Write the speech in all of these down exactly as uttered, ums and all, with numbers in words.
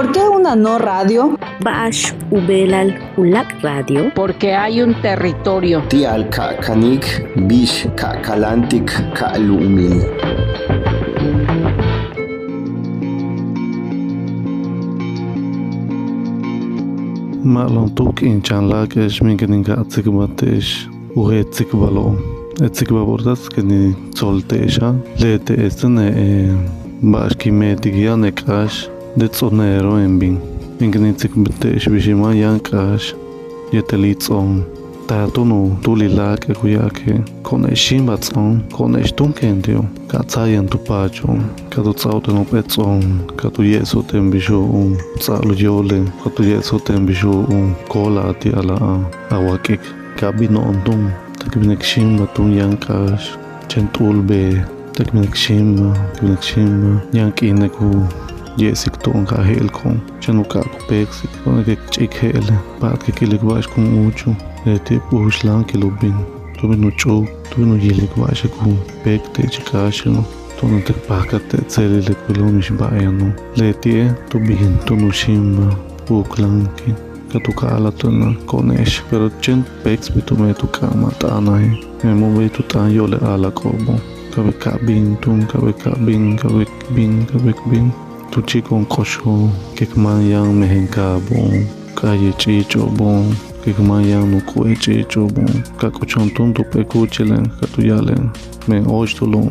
¿Por qué una no radio? Ba'ax u beelal uláak' radio. Porque hay un territorio. Ti'al ka' kanik bix ka' kaláantik ka' lu'umil. Ma'alob tu k'iin chan láak'e'ex, míin ken in ka'a tsikbalte'ex u jeel tsikbalo'. Le tsikbalbo'ob táan ken in tsolte'exa', leti'e' este ne ba'ax kin meetik yaan le k'áax de ts'oneroen bin. Míin ken in tsikbalte'ex bix in máan yaan k'áax yéetel its'o'on. Taal túun u tuláakal ku ya'ake' ko'one'ex xíimbal ts'o'on, ko'one'ex túun ken ti'o'. Ka ts'áa yaan tu paacho'on, ka tu ts'a'o'ob teen jump'éel ts'o'on, ka tu ye'esa'ob teen bix ju'un ts'a'abal u yóole', ka tu ye'esa'ob teen bix ju'un koolal ti'al a wak'ik. Ka bino'on túun, táan k bin k xíimbal túun yaan k'áax chéen t'u'ul beel, táan k bin k xíimbal, k bin k xíimbal. Yaan k'iine' ku ye'esik to'on ka je'elko'on, chéen u k'ab ku péeksik to'one' k ch'a'ik je'ele', pa'atik k ilik ba'ax kun úuchul. Leti' p'uxláakil u bin tu bin u ch'uk, tu bin u yilik ba'ax ku péekte'ex ich k'áaxilo'. To'one' t páajkalte'ex tséelile' ku yila'al mix ba'al yano'ob. Leti'e' tu bin túun u xíimbal pu'ukláakil. Ka tu ka'a a'ala'al to'one' ko'one'ex, pero chéen péeksbil tu meyaj tu k'ab ma' t'aanaje'. Memo' bey tu t'aan yóok'ol le a'alako'obo'. Ka beey ka bin túun, ka beey ka bin, ka beey k bin, ka beey k bin. Tu chi'iko'on k'oxo'ob, k máan yaan mejen kaabo'ob, k'aayil ch'iich'o'obo', k máan yaan nuk'u'e' ch'iich'o'obo'. Ka k'ucha'an túun tu p'éel kúuchile', ka tu ya'ale': Men óoxtúul u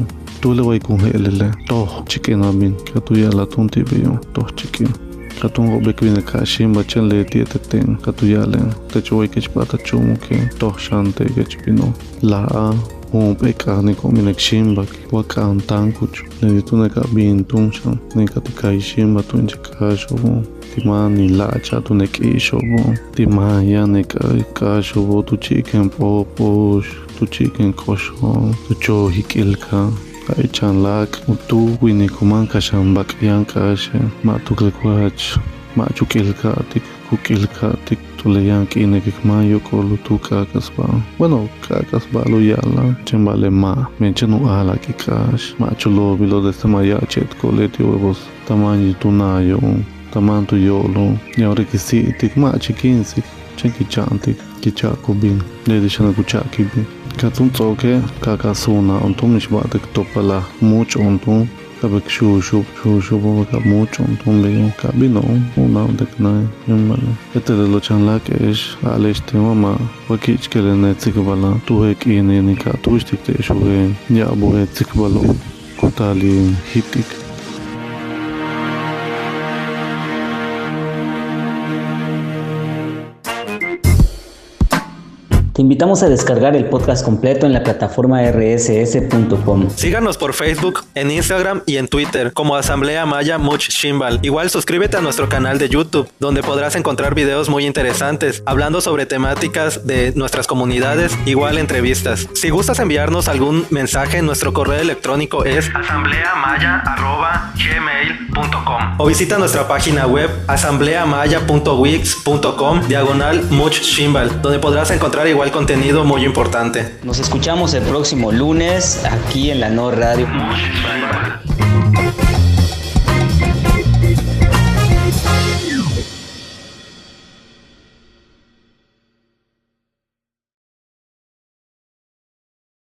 túule' way kun je'elele', toj chik'in a bin. Ka tu ya'ala'al túun ti' beyo': Toj chik'in. Ka túun jo'ob k bin le ka'a xíimbal chéen leti'e' te' teen, ka tu ya'ale': Techo' way kech p'áatal a chu'umike', toj xan te' kech bino'. La'aj jump'éel k'áaniko' bin k xíimbal wa k'aan táankuch. Leti' túune' ka bin túun xan, míin ka ti ka'i xíimbal túun ich k'áaxo'obo', ti' máan in la'acha'al túun le k'i'ixo'obo', ti' máan yaan le k'áaxo'obo' tu chi'ik ken p'óop'ox, tu chi'ik ken k'oxo'ob, tu chojik k ilka'al. Ka ich chan láak' u tuuk wíinik u máan kaxan bak' yaan k'áaxe', ma' tukluk wajach, ma'ach u k ilka'altik, ku k ilka'altik. Tuláakal yaan k'iine' k máan yóok'ol u tuuk k'aak'as ba'al. Bueno, k'aak'as ba'al u ya'ala'al, chéen ba'ale' ma', men chéen u a'ala'al k k'áax. Ma'ach u loobilo'ob desde ma' ya'ab che'etko'ob leti'o'ob, pues ta máan tu naayo'on, ta máan tu yo'olo'ob. Yaan ora k si'itik, ma' chikíinsik, chéen k cha'antik, k cha'ak u bin. Leti' xan ku cha'ak k bin. Ka túun ts'o'oke' ka ka suuna'on túun mix ba'al t topolaj múuch'o'on túun. Ka beey k xuuxub, xuuxubo'ob ka múuch'o'on túun beyo', ka bino'on ju'una'on t naj yóok'ol ba'ale'. Yéetel lelo' chan láak'e'ex, a'ale'ex teen wa ma' wa ki'ichkelene' tsikbala', tu je'el k'iine' in ka'a túuxtik te'ex u jeel ya'ab u jeel tsikbalo' ku taal in jitik. Te invitamos a descargar el podcast completo en la plataforma R S S punto com. Síganos por Facebook, en Instagram y en Twitter como Asamblea Maya Much Shimbal. Igual suscríbete a nuestro canal de YouTube, donde podrás encontrar videos muy interesantes hablando sobre temáticas de nuestras comunidades, igual entrevistas. Si gustas enviarnos algún mensaje, nuestro correo electrónico es asambleamaya arroba gmail punto com o visita nuestra página web asambleamaya punto wix punto com diagonal Much Shimbal, donde podrás encontrar igual contenido muy importante. Nos escuchamos el próximo lunes aquí en la No Radio.